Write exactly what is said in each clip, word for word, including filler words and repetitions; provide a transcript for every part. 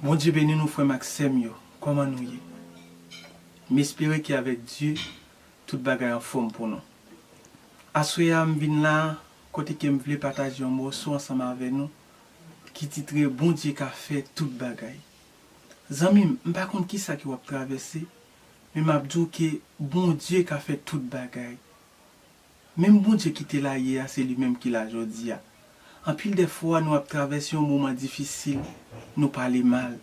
Bondye beni nou, frè m ak sè m yo. Kòman nou ye? M espere ke avèk Dye, tout bagay anfòm pou nou. Aswè a, m vin la, kote ke m vle pataje yon mòso ansanm avè nou, ki titre Bondye ka fè tout bagay. Zanmi m, m pa konn kisa ke w ap travèse, men m ap di w ke Bondye ka fè tout bagay. Menm Bondye ki te la yè a, se li menm ki la jodi a. Anpil de fwa, nou ap travèse yon moman difisil, nou pale mal,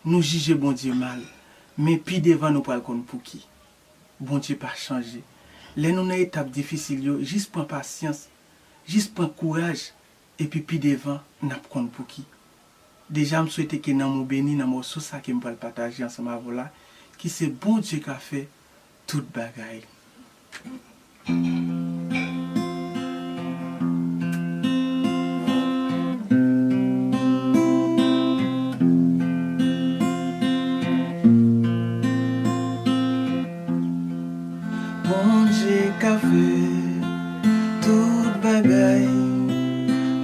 nou jije Bondye mal, men pi devan nou pral konn pouki. Bondye pa chanje. Lè nou nan etap difisil yo, jis pran pasyans, jis pran kouraj, epi pi devan, n ap konn pouki. Deja, m swete ke nanm ou beni nan mòso sa ke m pral pataje ansanm avè w la, ki se Bondye ka fè tout bagay. Bondye ka fè tout bagay,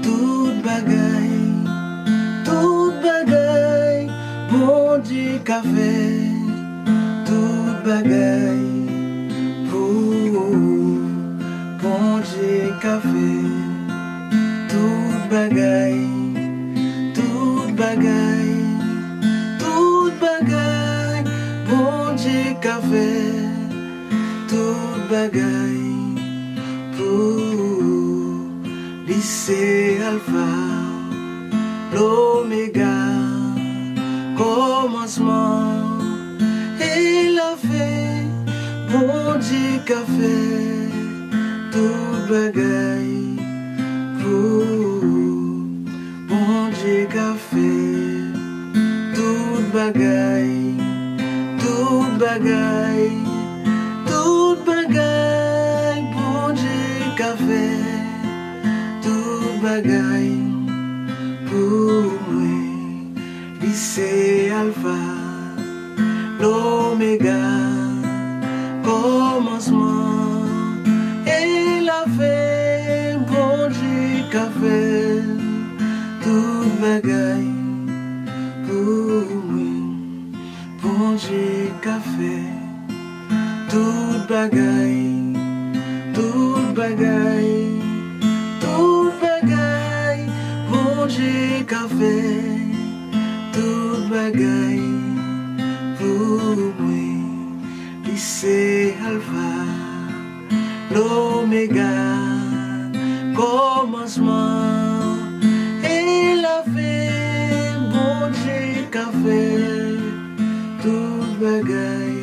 tout bagay, tout bagay. Bondye ka fè tout bagay pou ou. Bondye ka fè tout bagay, tout bagay, tout bagay. Bondye ka fè tout bagay pou ou. Li se Alfa, Lomega, kòmansman e lafen. Bondye ka fè tout bagay pou ou. Bondye ka fè tout bagay, tout bagay, tout bagay. Bondye ka fè tout bagay pou mwen. Li se Alfa, Lomega, kòmansman e lafen. Bondye ka fè tout bagay pou mwen. Bondye ka fè tout bagay, tout bagay, tout bagay. Bondye ka fè tout bagay pou mwen. Li se Alfa, Lomega, kòmansman e lafen. Bondye ka fè tout bagay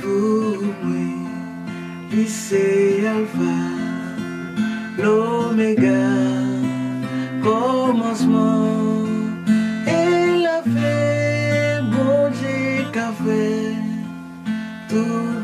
pou mwen. Li se Alfa, Lomega, kòmansman e lafen. Bondye ka fè tout